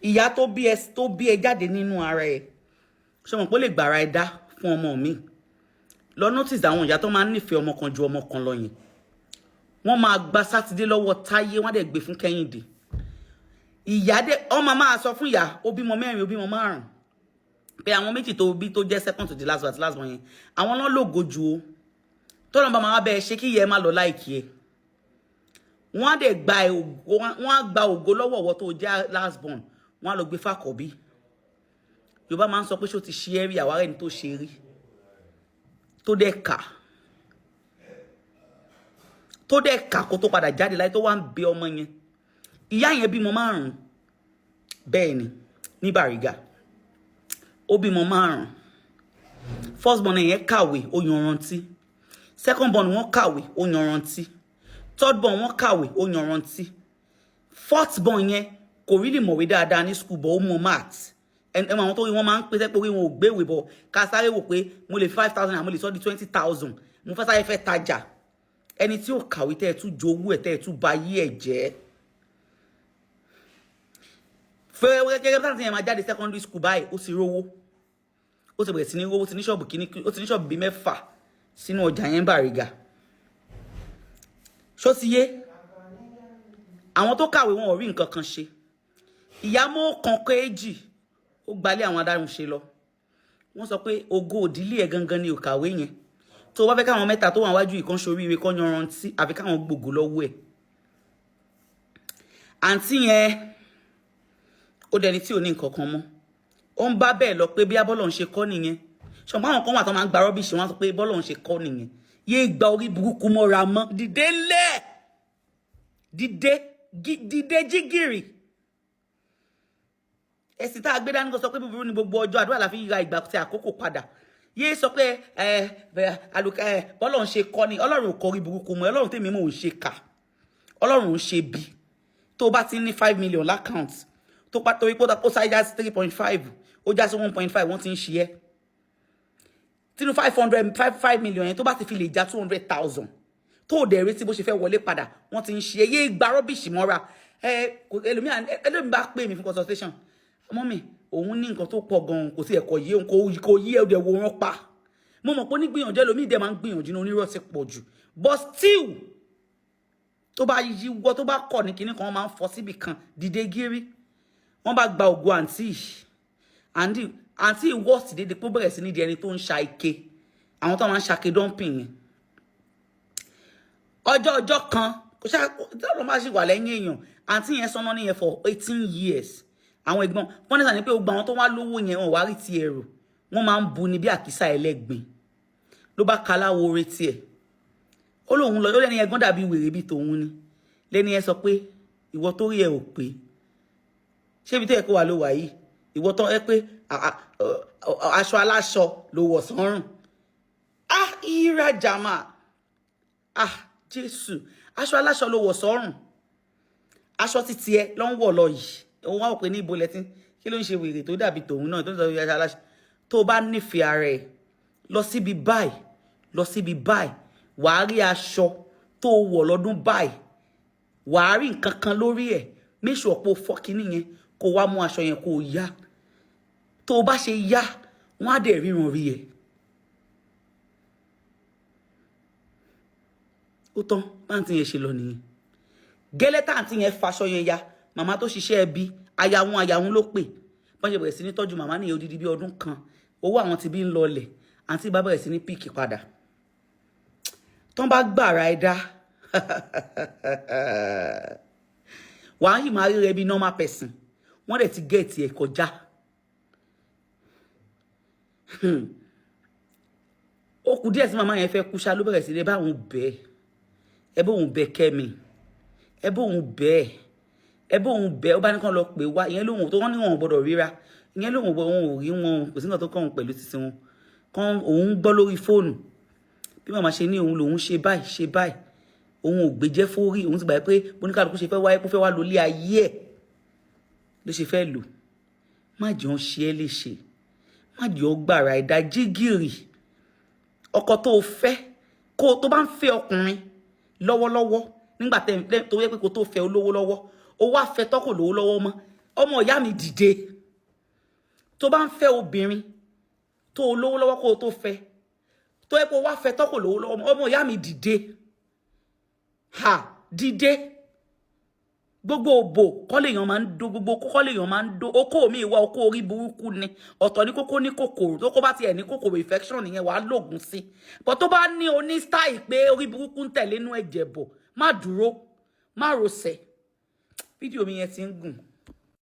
Ìyá tó bí ẹ, tó bí ẹ jáde nínú ara ẹ, ṣé mo pé ó lè gbàrà ẹ dá fún ọmọ mi? Lọ notice àwọn ìyá tó máa ń nífẹ̀ẹ́ ọmọ kan ju ọmọ kan lọ yẹn. Wọ́n máa gba Sátidé lọ́wọ́ Táyé, wọ́n á dẹ̀ gbé fún Kẹ́hìndé. Ìyá dé, ọmọ máa sọ fún ìyá, ó bímọ mẹ́rin, ó bímọ márùn, pé àwọn méjì tó bí tó jẹ́ second to the last one àti last one yẹn, àwọn náà lògo ju o. Tọ́lọ́ bá máa bẹ́ẹ̀ ṣe kí ìyá ẹ má lọ láìkí ẹ. Wọ́n á dẹ̀ gba ògo, wọ́n á gba ògo lọ́wọ́ ọ̀wọ́ tó jẹ́ last born, wọ́n á lọ gbé fàkọ̀bí. Yorùbá máa ń sọ pé ṣó ti ṣe é rí? Àwárẹ̀ ni tó ṣe rí, tó dẹ̀ kà, tó dẹ̀ kà kó tó padà jáde láyé, tó wá ń bẹ ọmọ yẹn. Ìyá yẹn bímọ márùn, bẹ́ẹ̀ ni, ní Bàrígà. Ó bímọ márùn. First born yẹn kàwé, ó yanrantí. Second born wọn kàwé, ó yanrantí. Third born wọn kàwé, ó yanrantí. Fourth born yẹn kò really mọ̀wé dáadáa ní school, but ó mọ maths. Ẹ mọ àwọn tó rí wọn máa ń pèsè pé orí wọn ò gbéwèé bọ̀, ká sáré wò pé mo lè 5,000, àmọ́ lè sọ di 20,000, mo fẹ́ sáré fẹ́ tajà. Ẹni tí ò kàwé, tẹ́ ẹ tún jowú ẹ̀, tẹ́ ẹ tún ba yí ẹ̀ jẹ́ fẹ́rẹ́ gẹ́gẹ́ bí táwọn yẹn máa jáde secondary school báyìí, ó ti rówó, ó ti bẹ̀rẹ̀ sí ní rówó, ó ti ní ṣọ́ọ̀bù kíní, ó ti ní ṣọ́ọ̀bù bíi mẹ́fà sínú ọjà yẹn Bàrígà. Ṣó ti yé? Àwọn tó kàwé, wọn ò rí nǹkan kan ṣe. Ìyá mọ́ kan kéèjì, ó gbalé àwọn adáhùn ṣe lọ. Wọ́n sọ pé ògo òdílé ẹ̀ gangan ni ò kàwé yẹn. Tó bá fẹ́ káwọn mẹ́ta tó wà wájú ìkan ṣoríire, kọ́ yanrantí, àfi káwọn gbògò lọ́wọ́ ẹ̀. Àǹtí yẹn, ó dẹni tí ò ní nǹkan kan mọ́. Ó ń bá bẹ́ẹ̀ lọ pé bí abọ́lọ̀ ń ṣe kọ́ nìyẹn. Ṣùgbọ́n àwọn kan wà tó máa ń gba rubbish, wọ́n sọ pé bọ́lọ̀ ń ṣe kọ́ nìyẹn. Yéé gba orí burúkú mọ́ra mọ́. Dìde lẹ̀, dìde, dìde jígìrì. Ẹ̀sìn tá a gbé dání kó sọ pé búburú ni gbogbo ọjọ́. Àdúrà la fi yíra ìgbà tí àkókò padà. Yéé sọ pé ẹ àlùkò ẹ bọ́lọ̀ ń ṣe kọ́ ni. Ọlọ́run ò kọ orí burúkú mọ́. Ọlọ́run tèmi mò ń ṣe kà, Ọlọ́run ń ṣe bí tó bá ti ní 5 million l'account, tó pa torí pé ó sáré já sí 3.5, ó já sí 1.5, wọ́n ti ń ṣe ẹ́. Tínú five hundred five five million yẹn, tó bá ti fi lè já 200,000, tó o dẹ̀ retí bó ṣe fẹ́ wọlé padà, wọ́n ti ń ṣe é. Yé gba rubbish mọ́ra. Ẹ ẹlòmíà bá pè mí fún consultation, mummy, òun ní nǹkan tó pọ̀ gan-an, kò sí ẹ̀kọ́ yé òun, kò yí ẹ̀ dẹ̀ wo wọn pa. Mo mọ̀ pé onígbìyànjú, ẹlòmíì dẹ̀ máa ń gbìyànjú ní onírọ̀ ti pọ̀ jù, but still, tó bá yíwọ́, tó bá kọ̀ ní kinní kan, wọ́n máa ń fọ́ síbì kan. Dìde gírí. Wọ́n bá gba ògo àǹtí. Àǹtí worst dédé pé ó bẹ̀rẹ̀ sí ní di ẹni tó ń ṣa ike, àwọn tó máa ń ṣake dumping yẹn. Ọjọ́ ọjọ́ kan kò ṣá tọ́lọ́ máa ṣì wà lẹ́yìn èèyàn. Àǹtí yẹn sọ́nà nìyẹn for 18 years. Àwọn ẹ̀gbọ́n wọ́n ní sàn ní pé gbogbo àwọn tó wá lówó yẹn, wọn wá rí ti ẹ̀rù, wọ́n máa ń bu ni bí àkísà ẹlẹ́gbin. Ló bá kaláwo retí ẹ̀, ó lóun lọ, ó lẹ́ni ẹ̀gbọ́n dàbí wèrè bíi tòun ni. Lẹ́ni ẹ sọ pé ìwọ tó rí ẹ ò pé, ṣé ibi tó yẹ kó wà ló wà yìí? Ìwọ tó ẹ pé aṣọ aláṣọ ló wọ̀ sọ́rùn. Ah, ìrà jàmà, ah, Jésù! Aṣọ aláṣọ ló wọ̀ sọ́rùn, aṣọ títí ẹ ló ń wọ̀ lọ yìí. Òun wá wò pé ní ibo lẹ́tí, kí ló ń ṣe wèrè tó dàbí tòun náà tó ń sọ aṣọ aláṣọ? Tó bá nífẹ̀ẹ́ ara ẹ̀, lọ síbi báyìí, lọ síbi báyìí, wàá rí aṣọ tó wọ̀ lọ́dún báyìí, wàá rí nǹkan kan lórí ẹ̀. Make sure pé o fọ́ kinní yẹn, kó wá mú aṣọ yẹn, kó o yá. Tó o bá ṣe yá, wọ́n á dẹ̀ ríran rí ẹ. Ó tán. Báńtì yẹn ṣe lọ nìyẹn. Gẹ́lẹ́ táǹtì yẹn faṣọ yẹn ya, màmá tó ṣiṣẹ́ ẹbí ayawọn ayawọn ló pè. Bọ́n ṣe bẹ̀rẹ̀ sí ní tọ́jú màmá nìyẹn odidi bí ọdún kan. Owó àwọn ti bí ń lọlẹ̀, àǹtí bá bẹ̀rẹ̀ sí ní pick padà. Tán bá gbàrà ẹ dá, wàá yìí máa rí rẹ bí normal person. Wọ́n dẹ̀ ti gẹ̀ẹ́tì ẹ̀ kọjá. Ó kù díẹ̀ tí màmá yẹn fẹ́ kú ṣá, ló bẹ̀rẹ̀ sí ní bá òun bẹ́ẹ̀, ẹ bóun bẹ Kẹ́mi, ẹ bóun bẹ́ẹ̀, ẹ bóun bẹ́ẹ̀. Ó bá ní kàn lọ pè wá. Ìyẹn lóhùn tó wọ́n ní wọn ò gbọ́dọ̀ ríra. Ìyẹn lóhùn wọn ò rí wọn, kò sí nǹkan tó kàn òun pẹ̀lú títí wọn kan. Òun gbọ́ lórí fóònù bí màmá ṣe ní òun lòun ṣe báyìí, ṣe báyìí, òun ò gbéjẹ́ fórí. Òun ti gbà pé bóníkàlùkù ṣe fẹ́ wáyé, kó fẹ́ wá lólé ayé ẹ̀ ló ṣe fẹ́ lò. Má jẹ́ ọ́n ṣe é léṣe, má jẹ́ ọ́ gbàrà ẹ̀dá jígìrì. Ọkọ tó o fẹ́, kó o tó bá ń fẹ́ ọkùnrin lọ́wọ́lọ́wọ́, nígbà tó yẹ pé kó tó fẹ́ olówó lọ́wọ́, ó wá fẹ́ tọ́kọ̀ lówó lọ́wọ́ mọ́. Ọmọ ìyá mi, dìde. Tó bá ń fẹ́ obìnrin tó lówó lọ́wọ́ kó o tó fẹ́, tó yẹ kó wá fẹ́ tọ́kò lówó lọ́wọ́, ọmọ ìyá mi, dìde. Ha, dìde. Gbogbo òbò kọ́ lèèyàn máa ń dó, gbogbo kọ́ lèèyàn máa ń dó. Okó mi ìwà okó orí burúkú ni. Ọ̀tọ̀ ní kókó ní kòkòrò tó kó bá tiẹ̀ ní kòkòrò infection nìyẹn, wàá lògùn sí. But tó bá ní oní style pé orí burúkú ń tẹ̀lé inú ẹ̀jẹ̀ bọ̀, má dúró, má rọsẹ̀. Fídíò mi yẹn ti ń gùn.